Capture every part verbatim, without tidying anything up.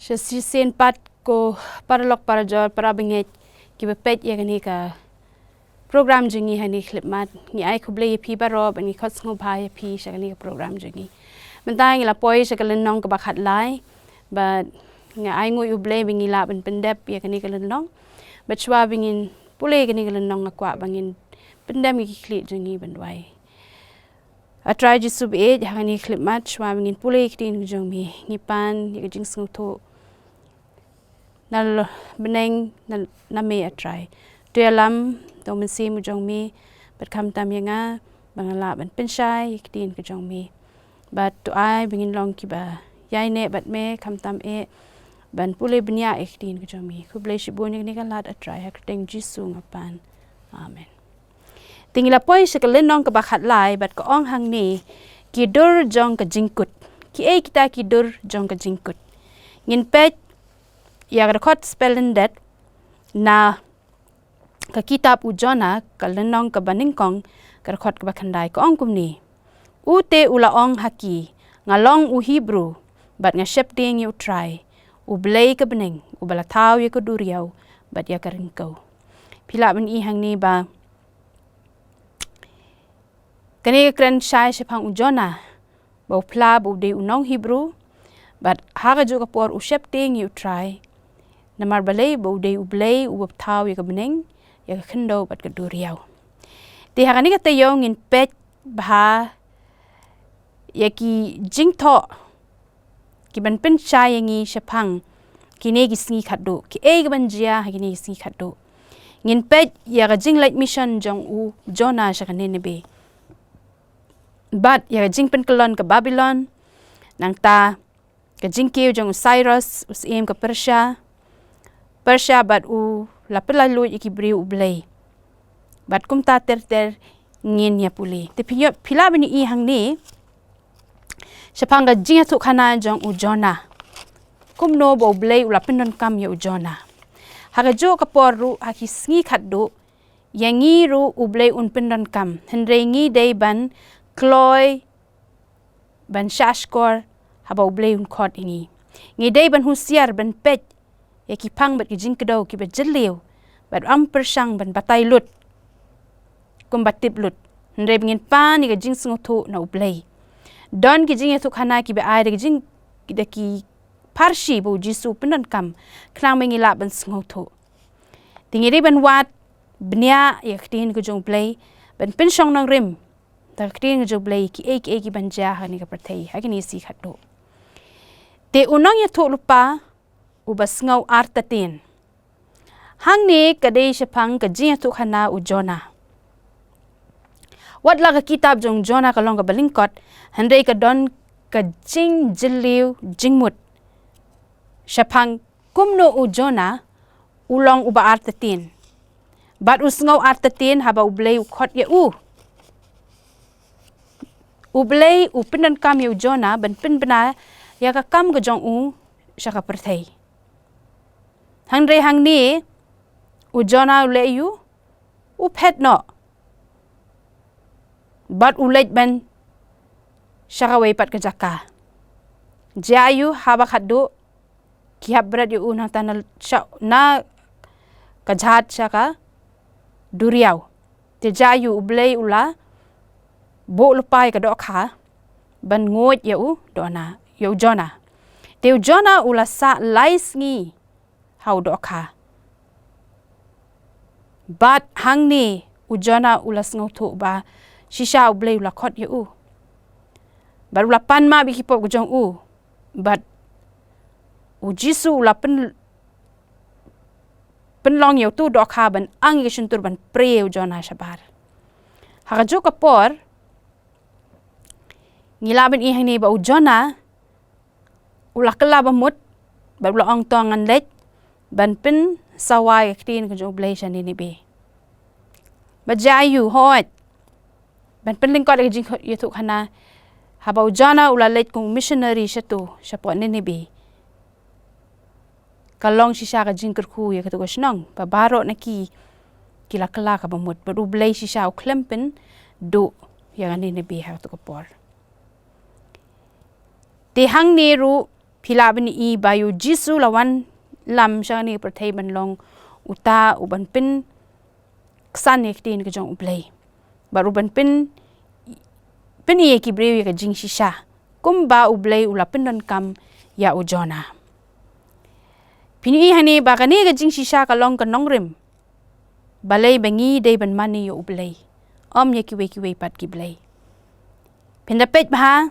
Shisien pat ko paralok parajor parabangeit kiba peit ïa kane ka program jong ngi ha kane ka khyllipmat, ngi ai khublei ïa phi baroh bad ngi khot sngewbha ïa phi sha kane ka program jong ngi. Mynta ngi la poi sha ka lynnong kaba khatlai bad nga ai nguh ïa U Blei ba ngi lah ban pyndep ïa kane ka lynnong. Bad shuwa ba ngin pule ïa kane ka lynnong nga kwah ba ngin pyndem ïa ki khlieh jong ngi ban duwai. A Trai Jisu baieit, ha kane ka khyllipmat shuwa ba ngin pule ïa ka ktien ka jong me, ngi pan ïa ka jingsngewthuh na bneng na me A Trai. To ïalam da U Mynsiem u jong me bad khamtam ïa nga ba nga lah ban pynshai ïa ka ktien ka jong me. Bad to ai ba ngin long kiba ïaineh bad me, khamtam eh ban pule bniah ïa ka ktien ka jong me. Khublei shibun ïa kane ka lad A Trai, ha ka kyrteng Jisu nga pan. Amen. Te ngi la poi sha ka lynnong kaba khatlai bad ka ong hangne, ki dur jong ka jingkut. Kiei kita ki dur jong ka jingkut? Ngin peit ïa ka dkhot spellyndet na ka kitab u Jonah, ka lynnong kaba nyngkong, ka dkhot kaba khyndai, ka ong kumne: U te u la ong ha ki, nga long u Hebru bad nga sheptieng ïa U Trai, U Blei ka bneng, uba la thaw ïa ka duriaw bad ïa ka ryngkew. Phi lah ban i hangne ba kane ka kren shai shaphang u Jonah, ba u phla ba u dei u nong Hebru bad ha kajuh ka por u sheptieng ïa U Trai. Namar balei? Ba u dei U Blei uba thaw ïa ka bneng, ïa ka khyndew bad ka duriaw. Te ha kane ka taïew ngin peit bha ïa ki jingthoh kiban pynshai ïa ngi shaphang kine ki sngi khatduh, kiei kiban jia ha kine ki sngi khatduh. Ngin peit ïa ka jingleit mission jong u Jonah sha ka Nineveh, bad ïa ka jingpynkyllon ka Babilon, nangta ka jingkiew jong u Cyrus u syiem ka Persia, Persia, bad u la pynlait luid ïa ki briew U Blei. Bad kumta ter ter ngin ïa pule. Te phi ïoh, phi lah ban i hangne shaphang ka jingïathuhkhana jong u Jonah. Kumno ba U Blei u la pyndonkam ïa u Jonah. Ha kajuh ka por ruh, ha ki sngi khatduh, ïa ngi ruh U Blei un pyndonkam, hynrei ngi dei ban kloi, ban shahshkor haba U Blei un khot ïa ngi. Ngi dei ban husiar ban peit ïa ki phang bad ki jingkdew kiba jylliew, bad ym pyrshang ban batai lut kumba tip lut, hynrei ba ngin pan ïa ka jingsngewthuh na U Blei. Don ki jingïathuhkhana kiba ai da ki jing, da ki pharshi ba U Jisu u pyndonkam, khnang ba ngi lah ban sngewthuh. Te ngi dei ban wad bniah ïa ka ktien ka jong U Blei, ban pynshong nongrim da ka ktien ka jong U Blei, kiei kiei kiban jia ha kane ka pyrthei ha kine ki sngi khatduh. Te u nongïathuhlypa uba sngew artatien. Hangne ka dei shaphang ka jingïathuhkhana u Jonah. Wat la ka kitab jong u Jonah ka long kaba lyngkot, hynrei ka don ka jingjylliew jingmut shaphang kumno u Jonah u long uba artatien, bad u sngew artatien haba U Blei u khot ïa u. U Blei u pyndonkam ïa u Jonah ban pynbna ïa ka kam ka jong u sha ka pyrthei. Hynrei hangne u Jonah u leh ïa u, u phet noh bad u leit ban sha kawei pat ka jaka. Jia ïa u, haba khatduh ki hap bret ïa u nangta na sha, na ka jhad sha ka duriaw. Te jia ïa u, U Blei u la buh lypa ïa ka dohkha ban nguid ïa u Jonah, ïa u Jonah. Te u Jonah u la sah lai sngi ha u dohkha. Bad hangne u Jonah u la sngewthuh ba shisha U Blei u la khot ïa u. Bad u la pan map ïa ki pop ka jong u. Bad U Jisu u la pyn, pynlong ïa utu u dohkha ban ang ïa ka shyntur ban prie ïa u Jonah shabar. Ha kajuh ka por ngi lah ban i hangne ba u Jonah u la kylla bamut, bad u la ong, to ngan leit ban pynsawa ïa ka ktien ka jong U Blei sha Nineveh. Bad jia ïa u, hooid, ban pynlyngkot ïa ka jingïathuhkhana, haba u Jonah u la leit kum u missionary shatu shapoh Nineveh, ka long shisha ka jingkyrkhu ïa katu ka shnong ba baroh na ki ki la kylla ka bamut, bad U Blei shisha u khlem pynduh ïa ka Nineveh ha katu ka por. Te hangne ruh Phi lah ban ïohi ba ïa u Jisu u la wan lam sha kane ka pyrthei ban long uta u ban pynksan ïa ka ktien ka jong U Blei. Bad u ban pyn, pyni ïa ki briew ïa ka jingshisha. Kumba U Blei u la pyndonkam ïa u Jonah. Phin ïohi hangne ba kane ka jingshisha ka long ka nongrim. Balei ba ngi dei ban mane ïa U Blei. Ym ïa kiwei kiwei pat ki blei. Phin da peit bha.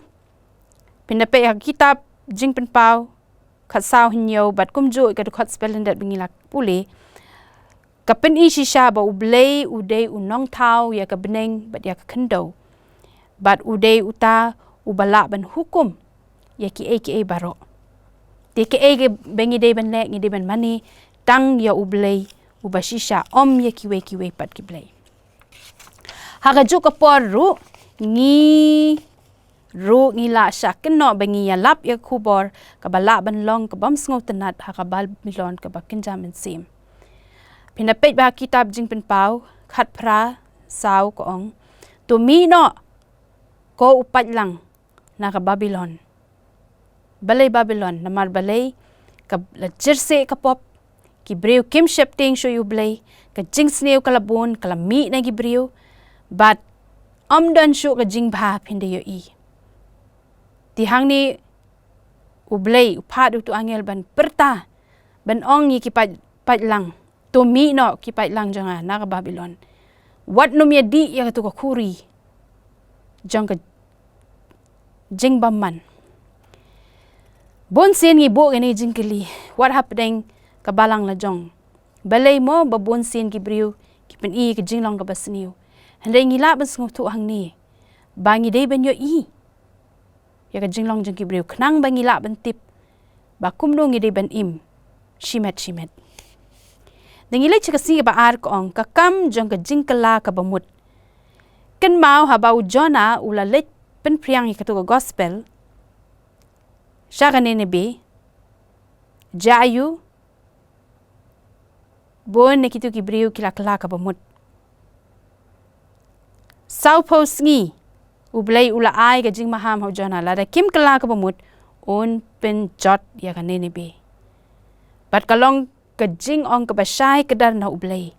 Phin da peit ha ka kitab Jingpynpaw. Khatsaw hynñiew bad kumjuh ka dkhot spelling dat ba ngi la pule. Ka pyni shisha ba U Blei u dei u nongthaw ïa ka bneng bad ïa ka khyndew. Bad u dei uta uba lah ban hukum ïa kiei kiei baroh. Te kaei kaba ngi dei ban leh, ngi dei ban mane tang ïa U Blei uba shisha, ym ïa kiwei kiwei pat ki blei. Ha kajuh ka por ruh ngi ruh ngi lah shah kynnoh ba ngi ïalap ïa ka khubor kaba lah ban long ka bym sngewtynnad ha ka Babilon kaba kynja mynsiem. Phin da peit bha ha ka kitab Jingpynpaw khatphra saw ka ong, to mih noh ko u paidlang na ka Babilon. Balei Babilon? Namar balei ka la jyrsieh ka pop, ki briew kim sheptieng shuh ïa U Blei, ka jingsniew ka la bun, ka la mih na ki briew, bad ym don shuh ka jingbha phin da ïohi. Te hangne U Blei u phah da utu u angel ban pyrta, ban ong ïa ki paid, paidlang, to mih noh ki paidlang jong nga na ka Babilon. Wat nym ïa dih ïa katu ka khuri jong ka jingbymman. Bun sien ngi buh kane ka jingkylli, wat hapdeng ka balang lajong. Balei mo ba bun sien ki briew ki pyni ka jinglong kaba sniew. Hynrei ngi lah ban sngewthuh hangne ba ngi dei ban ïohi ïa ka jinglong jong ki briew khnang ba ngi lah ban tip ba kumno ngi dei ban im shimet shimet. Da ngi leit sha ka sngi kaba ar ka ong, ka kam jong ka jingkylla kaba mut. Kynmaw haba u Jonah u la leit pynphriang ïa katu ka gospel sha ka Nineveh, jia aiu? Bun na kitu ki briew ki la kylla kaba mut. Sawphew sngi U Blei u la ai ka jingmaham ha u Jonah, lada kim kylla kaba mut un pynjot ïa ka Nineveh. Bad ka long ka jingong kaba shai kdar na U Blei.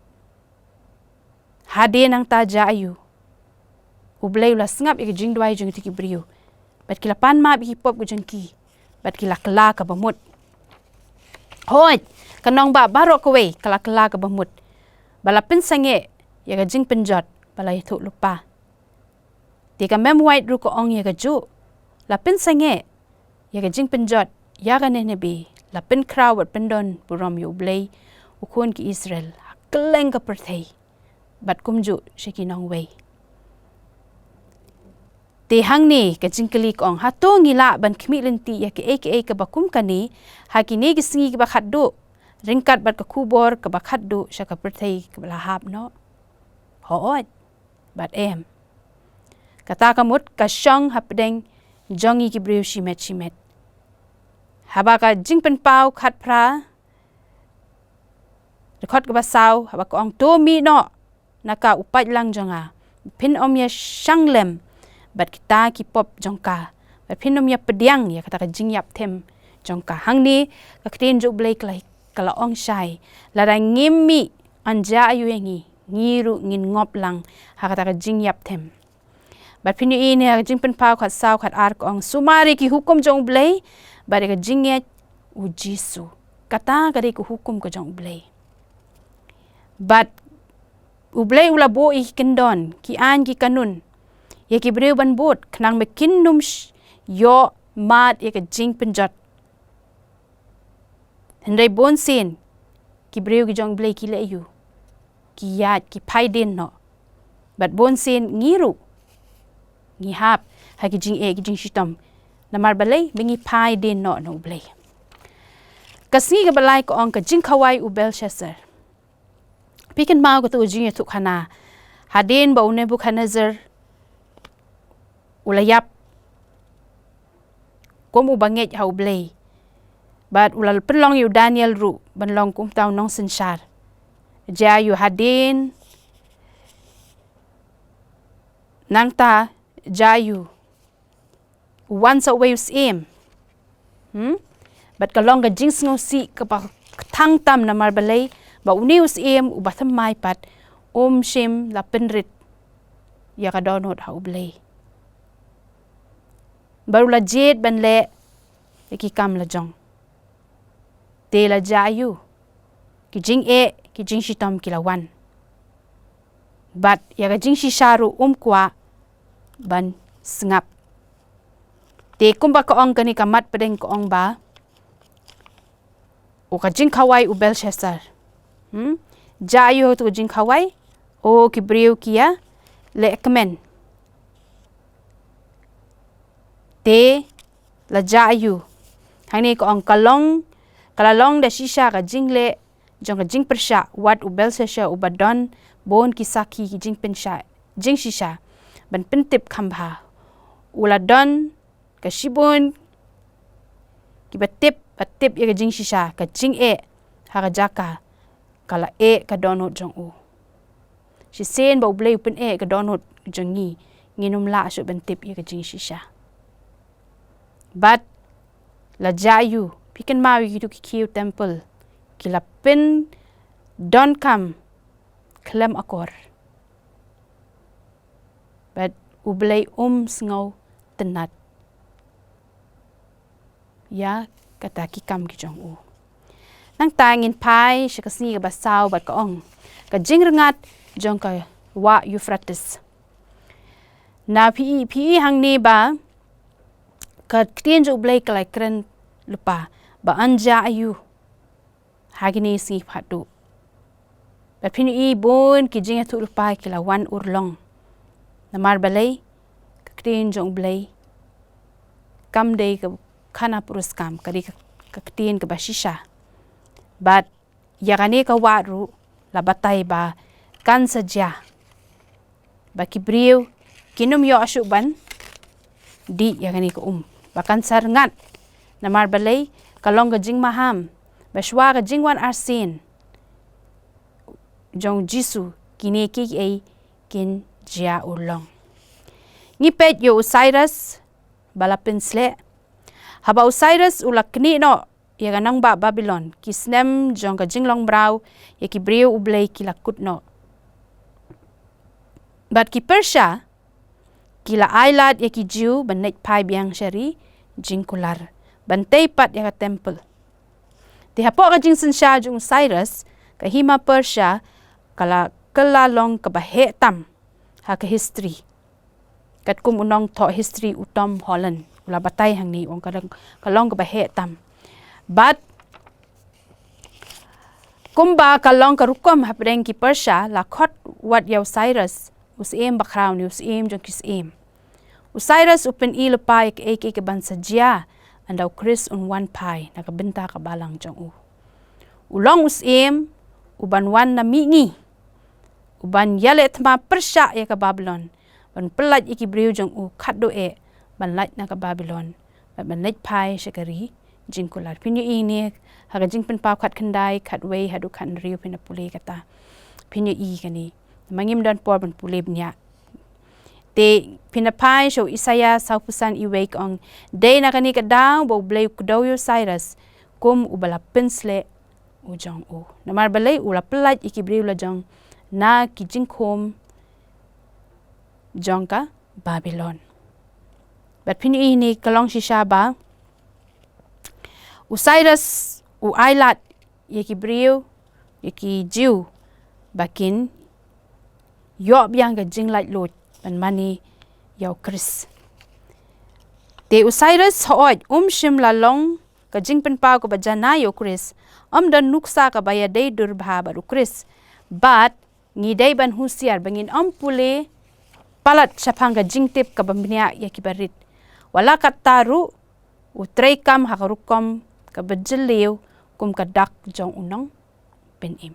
Hadien nangta jia aiu? U Blei u la sngap ïa ka jingduwai jong kito ki briew. Bad ki la pan map ïa ki pop ka jong ki. Bad ki la kylla kaba mut. Hooid, ka nongbah baroh kawei ka la kylla kaba mut. Ba la pynsangeh ïa ka jingpynjot ba la ïathuh lypa. Te ka Mem White ruh ka ong ïa kajuh. La pynsangeh ïa ka jingpynjot ïa ka Nineveh, la pynkhraw bad pyndon burom ïa U Blei, U Khun ki Israel ha kylleng ka pyrthei. Bad kumjuh sha ki nongwei. Te hangne ka jingkylli ka ong, hato ngi lah ban khmih lynti ïa kaei kaei kaba kum kane ha kine ki sngi kiba khatduh, ryngkat bad ka khubor kaba khatduh sha ka pyrthei kaba la hap noh? Hooid bad em. Kata ka mut ka shong hapdeng jong ngi ki briew shimet shimet. Haba ka Jingpynpaw khatphra, dkhot kaba saw, haba ka ong, to mih noh na ka u paidlang jong nga. Phin ym ïa shang lem bad kita ki pop jong ka. Bad phin ym ïa pdiang ïa kata ka jingïap them jong ka. Hangne ka ktien jong U Blei ka la, ka la ong shai, lada ngim mih, yn jia aiu ïa ngi? Ngi ruh ngin ngop lang ha kata ka jingïap them. Bad phin ïohi ne ha ka Jingpynpaw khatsaw khatar ka ong, sumar ïa ki hukum jong U Blei bad ïa ka jingngeit U Jisu. Kata ka dei ka hukum ka jong U Blei. Bad U Blei u la buh ïa ki kyndon, ki aiñ, ki kanun ïa ki briew ban bud khnang ba kin nym sh-, ïoh mad ïa ka jingpynjot. Hynrei bun sien ki briew ki jong U Blei ki leh aiu? Ki ïaid, ki phai dien noh. Bad bun sien ngi ruh ngi hap ha ki jingeh, ki jingshitom. Namar balei? Ba ngi phai dien noh na U Blei. Ka sngi kaba lai ka ong, ka jingkhawai u Belshassar. Phi kynmaw katu ka jingïathuhkhana hadien ba u Nebukhadnezzar u la ïap kum uba ngeit ha U Blei. Bad u la pynlong ïa u Daniel ruh ban long kum uta u nongsynshar. Jia aiu hadien nangta, jia aiu? U wan sa uwei u syiem. Hmm? Bad ka long ka jingsngewsih kaba thang tam namar balei ba une u syiem uba thymmai pat um shym la pynrit ïa ka dohnud ha U Blei. Bad u la jied ban leh ïa ki kam la jong. Te la jia aiu? Ki jingeh, ki jingshitom ki la wan. Bad ïa ka jingshisha ruh um kwah ban sngap. Te kumba ka ong kane ka mat pdeng ka ong ba u ka jingkhawai u Belshassar. Hmm? Jia aiu tu ka jingkhawai? O ki briew ki ïa leh kmen. Te la jia aiu? Hangne ka ong ka long, ka la long da shisha ka jingleh jong ka jingpyrshah, wat u Belshassar uba don bun ki sakhi ki jingpynshah jingshisha ban pyntip kham bha. U la don ka shibun kiba tip, ba tip ïa ka jingshisha, ka jingeh ha ka jaka, ka la eh ka dohnud jong u. Shisien ba U Blei u pyneh ka dohnud jong ngi, ngin ym lah shuh ban tip ïa ka jingshisha. Bad la jia aiu? Phi kynmaw ïa kitu ki khiew temple, ki la pyndonkam khlem akor. Bad U Blei um sngewtynnad ïa kata ki kam ki jong u. Nangta ngin phai sha ka sngi kaba saw bad ka ong ka jingrngat jong ka wah Euphrates. Na phi i, phi i hangne ba ka ktien jong U Blei ka la kren lypa ba yn jia aiu ha kine ki sngi khadduh. Bad phin ïohi bun ki jingïathuhlypa ki la wan urlong. Namar balei? Ka ktien jong U Blei kam dei ka khana pyrus kam, ka dei ka, ka ktien kaba shisha. Bad ïa kane ka wah ruh la batai ba kan sa jia. Ba ki briew kin ym ïoh shuh ban dih ïa kane ka um. Ba kan sa rngat. Namar balei? Ka long ka jingmaham ba shuwa ka jingwan arsien jong U Jisu kine kiei kiei kin jia urlong. Ngi peit ïa u Cyrus ba la pynsleh. Haba u Cyrus u la knieh noh ïa ka nongbah Babilon, ki snem jong ka jinglong mraw ïa ki briew U Blei ki la kut noh. Bad ki Persia ki la ailad ïa ki Jiw ban leit phai biang sha ri jingkular, ban tei pat ïa ka temple. Te hapoh ka jingsynshar jong u Cyrus, ka hima Persia ka la kylla long kaba heh tam ha ka history. Katkum u nongthoh history u Tom Holland u la batai hangne, u ong ka long, ka long kaba heh tam. Bad kumba ka long ka rukom hapdeng ki Persia, la khot wat ïa u Cyrus, u syiem bakhraw ne u syiem jong ki syiem. U Cyrus u pyni lypa ïa kaei kaei kaban sa jia ynda u Khrist un wan phai na ka bynta ka balang jong u. U long u syiem uban wan na mihngi, uban ïaleh thma pyrshah ïa ka Babilon, ban pyllait ïa ki briew jong u khadduh eh ban lait na ka Babilon, bad ban leit phai sha ka ri jingkular. Phin ïohi ne ha ka Jingpynpaw khatkhyndai, khatwei haduh khathynriew, phin da pule kata. Phin ïohi kane. Ma ngim don por ban pule bniah. Te phin da phai sha u Isaïah sawphew san, iwei, ka ong, dei na kane ka daw ba U Blei u kdew ïa u Cyrus kum uba la pynsleh u jong u. Namar balei? U la pyllait ïa ki briew la jong na ki jingkhum jong ka Babilon. Bad phin ïohi ne ka long shisha ba u Cyrus u ailad ïa ki briew, ïa ki Jiw, ba kin ïoh biang ka jinglaitluid ban mane ïa u Khrist. Te u Cyrus hooid um shym la long ka jingpynpaw kaba janai ïa u Khrist, um don nuksa kaba ïadei dur bha bad u Khrist. Bad ngi dei ban husiar ba ngin ym pule palat shaphang ka jingtip kaba bniah ïa ki barit. Wat la katta ruh u treikam ha ka rukom kaba jylliew kum ka dak jong u nongpynim.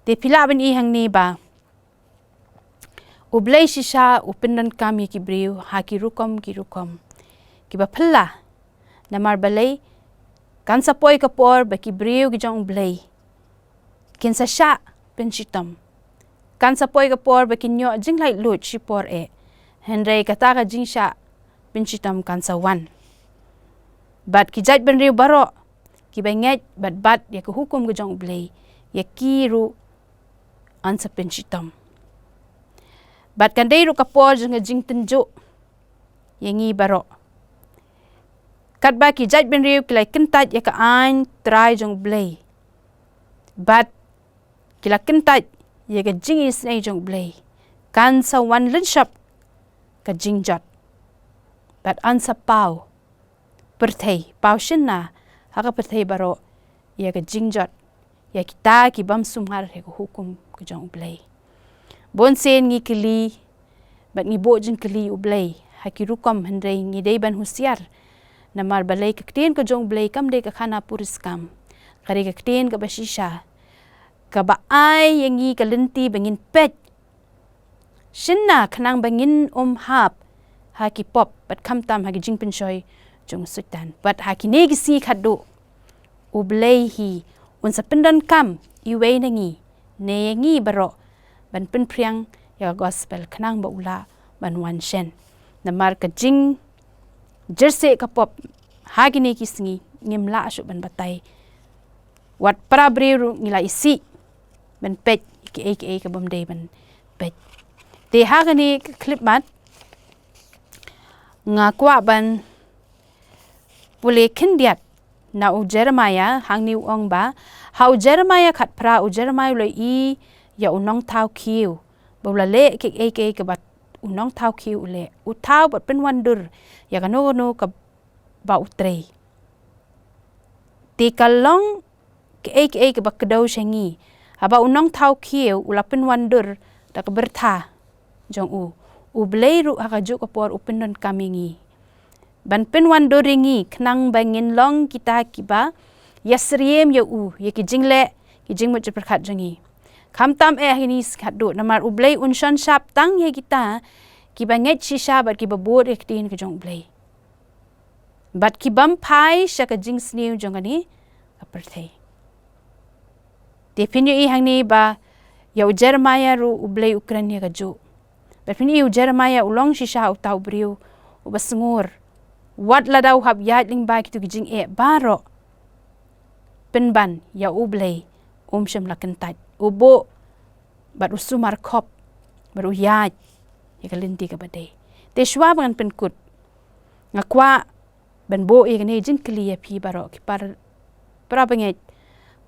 Te phi lah ban i hangne ba U Blei shisha u pyndonkam ïa ki briew ha ki rukom ki rukom kiba phylla. Namar balei? Kan sa poi ka por ba ki briew ki jong U Blei kin sa shah pynshitom. Kan sa poi ka por ba kin ïoh jinglaitluid shipor eh. Hynrei kata ka jingshah pynshitom kan sa wan. Bad ki jaitbynriew baroh kiba ngeit bad bat ïa ka hukum ka jong U Blei, ïa ki ruh yn sa pynshitom. Bad kan dei ruh ka por jong ka jingtynjuh ïa ngi baroh. Katba ki jaitbynriew ki la kyntait ïa ka aiñ trai jong U Blei, bad ki la kyntait ïa ka jingisynei jong U Blei, kan sa wan lynshop ka jingjot. Bad yn sa paw pyrthei, paw shynna ha ka pyrthei baroh ïa ka jingjot ïa kita ki bym sumar ïa ka hukum ka jong U Blei. Bun sien ngi kylli bad ngi buh jingkylli U Blei ha ki rukom, hynrei ngi dei ban husiar. Namar balei ka ktien ka jong U Blei kam dei ka khana puriskam, ka dei ka ktien kaba shisha, kaba ai ïa ngi ka lynti ba ngin peit shynna khnang ba ngin ym hap ha ki pop bad khamtam ha ki jingpynshoi jong u Soitan. Bad ha kine ki sngi khatduh, U Blei hi un sa pyndonkam iwei na ngi ne ïa ngi baroh ban pynphriang ïa ka gospel khnang ba u lah ban wan shen. Namar ka jingjyrsieh ka pop ha kine ki sngi ngim lah shuh ban batai. Wat para briew ruh ngi la isih ban peit kiei kiei kaba ym dei ban peit. Te ha kane ka khyllipmat nga kwah ban pule khyndiat na u Jeremiah, hangne u ong ba ha u Jeremiah khatphra, u Jeremiah u la ïohi ïa u nongthaw khiew ba u la leh kiei kiei kaba u nongthaw khiew u leh, u thaw bad pynwandur ïa kano kano kaba u trei. Te ka long kiei kiei kaba kdew sha ngi. Haba u nongthaw khiew u la pynwandur da ka byrtha jong u, U Blei ruh ha kajuh ka por u pyndonkam ïa ngi ban pynwandur ïa ngi khnang ba ngin long kita kiba ïasyriem ïa u ïa ki jingleh, ki jingmut jingpyrkhat jong ngi. Khamtam eh ha kine ki sngi khatduh, namar U Blei un shon shap tang ïa kita kiba ngeit shisha bad kiba bud ïa ka ktien ka jong U Blei, bad ki bym phai sha ka jingsniew jong kane ka pyrthei. Te phin ïohi hangne ba ïa u Jeremiah ruh U Blei u kren ïa kajuh. Bad phin ïohi u Jeremiah u long shisha uta u briew uba sngur. Wat lada u hap ïaid lyngba kito ki jingeh baroh, pynban ïa U Blei um shym la kyntait. U buh bad u sumar khop bad u ïaid ïa ka lynti kaba dei. Te shuwa ba ngan pynkut, nga kwah ban buh ïa kane ka jingkylli ïa phi baroh ki para, para bangeit,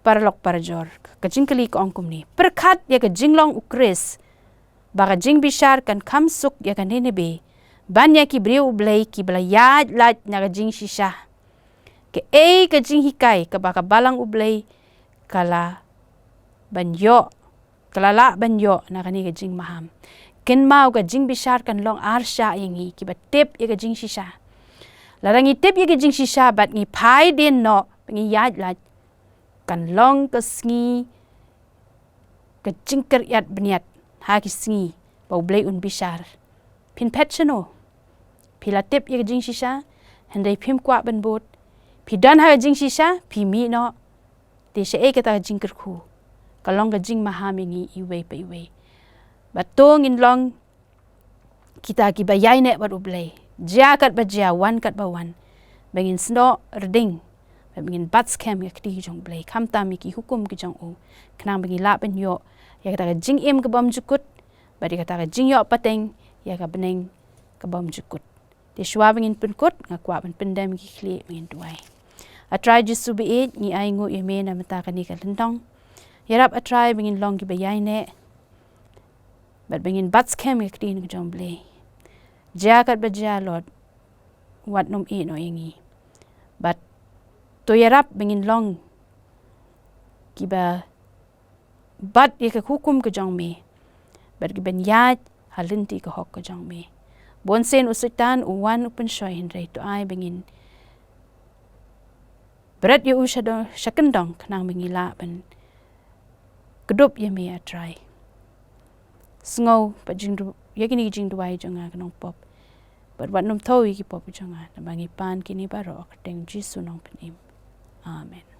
paralok parajor. Ka jingkylli ka ong kumne: Pyrkhat ïa ka jinglong U Khrist, ba ka jingbishar kan kham suk ïa ka Nineveh, ban ïa ki briew U Blei kiba la ïaid lait na ka jingshisha. Kaei ka jinghikai kaba ka balang U Blei ka la ban ïoh, ka la lah ban ïoh na kane ka jingmaham? Kynmaw, ka jingbishar kan long arshah ïa ngi kiba tip ïa ka jingshisha. Lada ngi tip ïa ka jingshisha bad ngi phai dien noh ba ngi ïaid lait, kan long ka sngi ka jingkyrïat bniat ha ki sngi ba U Blei un bishar. Phin phet shano? Phi la tip ïa ka jingshisha hynrei phim kwah ban bud. Phi don ha ka jingshisha, phi mih noh. Te shaei kata ka jingkyrkhu? Ka long ka jingmaham ïa ngi iwei pa iwei. Bad to ngin long kita kiba ïaineh bad U Blei, jia katba jia, wan katba wan, ba ngin snoh rding, ba ngin bat skhem ïa ka kti jong U Blei, khamtam ïa ki hukum ki jong u, khnang ba ngin lah ban ïoh ïa kata ka jingim ka bymjukut, bad ïa kata ka jingïoh pateng ïa ka bneng ka bymjukut. Te shuwa ba ngin pynkut, nga kwah ban pyndem ki khlieh ba ngin duwai. A Trai Jisu ba ïeit, ngi ainguh ïa me na mynta kane ka lyndong. Ïarap, A Trai, ba ngin long kiba ïaineh bad ba ngin bat skhem ïa ka ktien ka jong U Blei. Jia katba jia, Lord, wat nym ïeh noh ïa ngi. Bad to ïarap ba ngin long kiba bat ïa ka hukum ka jong me, bad kiban ïaid ha lynti ka hok ka jong me. Bun sien u Soitan u wan u pynshoi, hynrei to ai ba ngin bret ïa u sha do-, sha kyndong, khnang ba ngi lah ban kdup ïa me, A Trai. Sngew pat jingdu-, ïa kine ki jingduwai jong nga, ka nongpop, bad wat nym thew ïa ki pop jong nga, naba ngi pan kine baroh ha ka kyrteng Jisu Nongpynim. Amen.